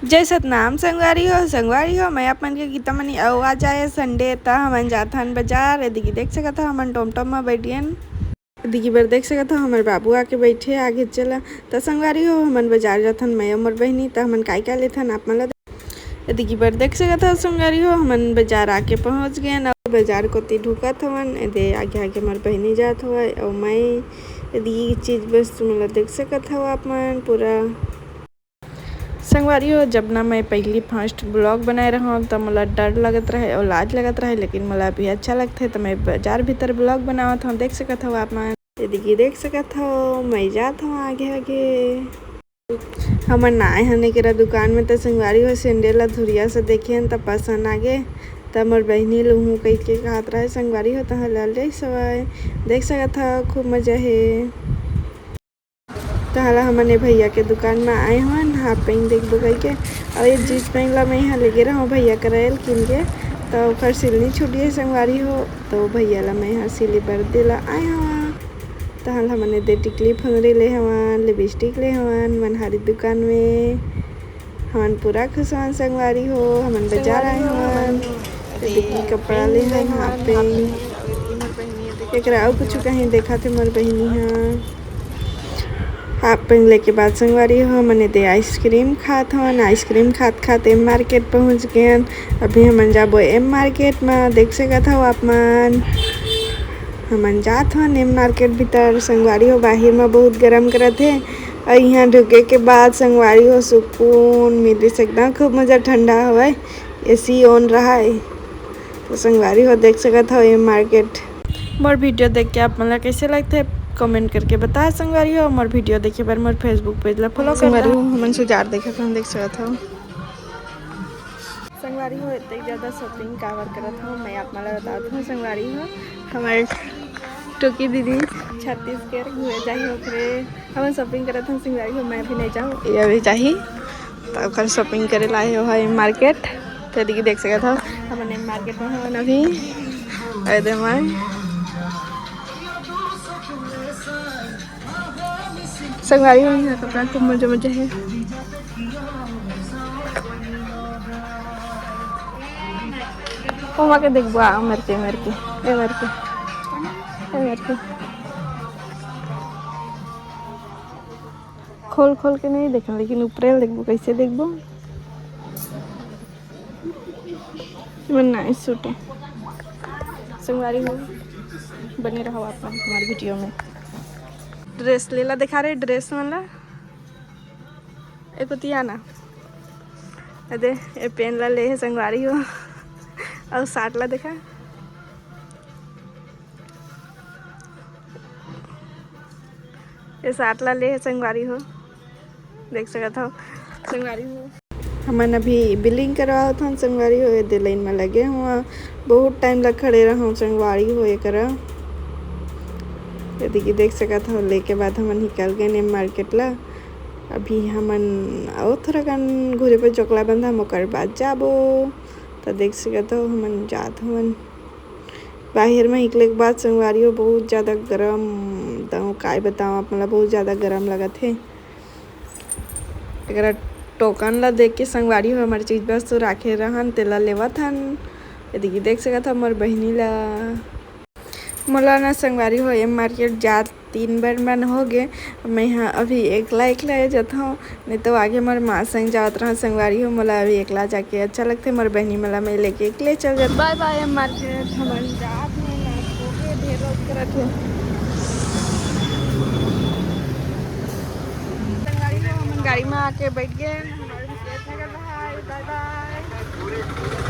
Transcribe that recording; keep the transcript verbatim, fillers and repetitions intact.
जय सतनाम संगवारी हो, संगवारी हो, मैं आप मन के गीता मनी। अउ आज आए Sunday, त हमन जाथन बाजार। एदे की देख सकत हो, हमन टोमटोम म बैठ गेन। एदे की बर देख सकत हो, हमर बाबू आके बैठे आगे चला। त संगवारी हो, हमन बाजार जाथन, मैं अउ मोर बहिनी। त हमन काय काय लेथन, आप मन ला एदे की बर देख सकत हो संगवारी हो, हमन बाजार आके पहुंच गेन अउ बाजार कोती ढुकत हवन। एदे आगे आगे मोर बहिनी जात हवय अउ मैं एदे की चीज बस तुमन ला देख सकत हो आप मन पूरा। संगवारी हो, जब ना मैं पहली first vlog बनाए रहूं त मोला डर लगत रहे अउ लाज लगत रहे, लेकिन मोला अभी अच्छा लगथे त मैं बाजार भीतर vlog बनावत हूं। देख सकत हो आप मन, एदे की देख सकत हो, मैं जात हूं आगे आगे। हमन आए हन एकरा दुकान में, त संगवारी हो sandal ला धुरिया से देखे हन, त पसंद आगे, त मोर बहिनी लुहूं कहिके कहत रहे संगवारी हो, तहां ला ले सवय। देख सकत हो, खूब मजा हे। तहां ला हमन ए भैया के दुकान में आए हन, half pant देखबो कहिके, अउ ये jeans pant ला मैं इहां लेगे रहूं भैया करा ले किन के, त ओकर सिलनी छूट गे संगवारी हो, त भैया ला मैं इहां सिली बर दे ला आए हवं। तहां ला हमन एदे टिकली फुंदरी ले हवन, lipstick ले हवन, मनहारी दुकान में। हमन पूरा खुश हवन संगवारी हो, हमन बाजार आए हवन। एदे की कपड़ा ले हवन, half pant। एकरा अउ कुछ कहीं देखत हे मोर बहिनी ह। Half pant लेके बाद संगवारी हो, हमन एदे ice cream खात हवन। Ice cream खात खात M Market पहुंच गेन। अभी हमन जाबो M Market म, देख सकत हो आप मन। हमन जात हन M Market भीतर। संगवारी हो, बाहिर म बहुत गरम करत हे, अउ इहां ढुके के बाद संगवारी हो, सुकून मिलिस एकदम, खूब मजा, ठंडा हवय, AC on रहय। त संगवारी हो, देख सकत हो M Market। मोर video देख के आप मन ला कइसे लगथे, comment करके बता संगवारी हो। मोर video देखे बर मोर Facebook page ला follow कर संगवारी हो, हमन सुजार देखत हन, देख सकत हो। संगवारी हो, इतनी ज्यादा shopping काबर करत हो, मैं आप मन ला बतात हूं संगवारी हो। हमर टुकी दीदी छत्तीसगढ़ घूमे जाही, ओकरे हमन shopping करत हन संगवारी हो। मैं अभी नहीं जाऊं, ये अभी जाही, त ओकर shopping करे ला आए हो M Market। त दीदी देख सकत हो, हमन M Market में हवन अभी। अरे दे माय। संगवारी हो, इहां कपड़ा खूब मजा मजा हे। ओमा के देखबो, आ, मेर के, मेर के, ए मेर के, ए मेर के। खोल खोल के नहीं देखना, लेकिन ऊपरे देखबो, कैसे देखबो। एमन nice suit हे। संगवारी हो, बने रहो आप मन हमर video में। Dress लेला देखा रे, dress मन ला। ए कुतिया ना। अदे, ए pant ला ले हे संगवारी हो। अउ shirt ला देखा। ये shirt ला ले हे संगवारी हो, देख सकत हो संगवारी हो। हमन अभी billing करवावत हन संगवारी हो, एदे line में लगे हुआ, बहुत time ला खड़े रहूं संगवारी हो एकरा। एदे की देख सकत हो, लेके बाद हमन निकल गए M Market ला। अभी हमन अउ थोड़ा कन घूरे पर चोकला बंधा, ओकर बाद जाबो। त देख सकत हो, हमन जात हवन। बाहिर में निकले के बाद संगवारी हो, बहुत ज्यादा गरम, एकदम काय बताओ आप मन ला, बहुत ज्यादा गरम लगत हे। एकरा token ला देख के संगवारी हो, हमर चीज वस्तु राखे रहन, तेला लेवत हन। एदे की देख सकत हो, हमर बहिनी ला। मोला ना संगवारी हो, M Market जात तीन बार मन हो गे। मैं हा अभी एकला एकला ए जथव, नहीं तो आगे मोर माँ संग जावत रहा संगवारी हो। मोला अभी एकला जाके अच्छा लगथे, मोर बहिनी मोला मैं लेके एकले चल जात। Bye bye M Market, हमन जात हन, आज हो गे, ढेर रोज करत हे। संगवारी हो, हमन गाड़ी में आके बैठ गए, हमर भी safe नगर रहा, bye bye।